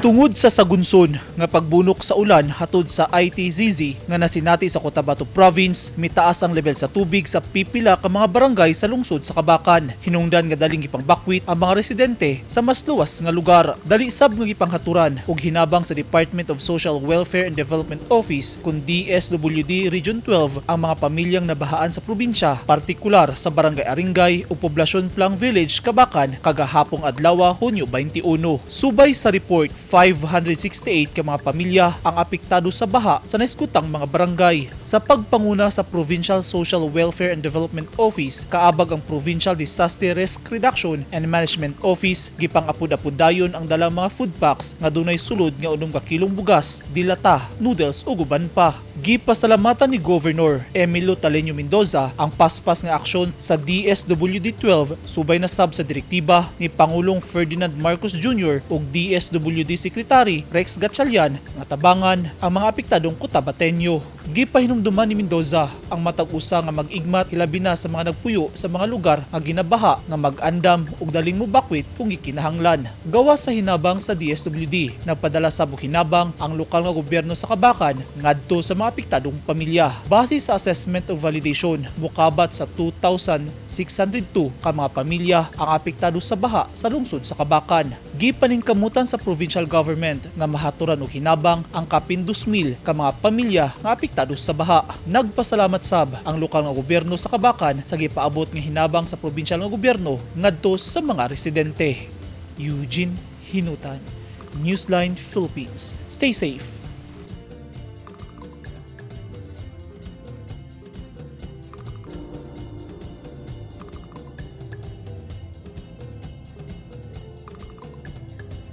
Tungod sa sagunson nga pagbunok sa ulan hatod sa ITZZ nga nasinati sa Cotabato Province, mitaas ang level sa tubig sa pipila ka mga barangay sa lungsod sa Kabakan. Hinungdan nga daling gipangbakwit ang mga residente sa mas luwas nga lugar. Dali sab nga gipanghaturan og hinabang sa Department of Social Welfare and Development Office kun DSWD Region 12 ang mga pamilyang nabahaan sa probinsya, partikular sa Barangay Aringay ug Poblasyon Plang Village, Kabakan, kagahapong adlaw, Hunyo 21. Subay sa report, 568 ka mga pamilya ang apektado sa baha sa naiskutang mga barangay. Sa pagpanguna sa Provincial Social Welfare and Development Office, kaabag ang Provincial Disaster Risk Reduction and Management Office, gipang-apod-apod dayon ang dalang mga food packs nga dunay sulod nga 6 ka kilong bugas, dilata, noodles ug uban pa. Gipasalamatan ni Governor Emilio Taleño Mendoza ang paspas nga aksyon sa DSWD 12 subay na sab sa direktiba ni Pangulong Ferdinand Marcos Jr. ug DSWD Secretary Rex Gatchalian nga tabangan ang mga apektadong Cotabateño. Gipahinumduman ni Mendoza ang matag usa nga mag-igmat, hilabi na sa mga nagpuyo sa mga lugar nga ginabaha, nga mag-andam ug daling mobakwit kung gikinahanglan. Gawas sa hinabang sa DSWD, nagpadala sab og hinabang ang lokal nga gobyerno sa Kabakan ngadto sa mga apektadong pamilya. Base sa assessment ug validation, mukabat sa 2,602 ka mga pamilya ang apektado sa baha sa lungsod sa Kabakan. Gipaningkamutan sa provincial government nga mahaturan og hinabang ang kapin 2,000 ka mga pamilya nga apektado sa baha. Nagpasalamat sab ang lokal nga gobyerno sa Kabakan sa gipaabot nga hinabang sa provincial nga gobyerno ngadto sa mga residente. Eugene Hinutan, Newsline Philippines. Stay safe.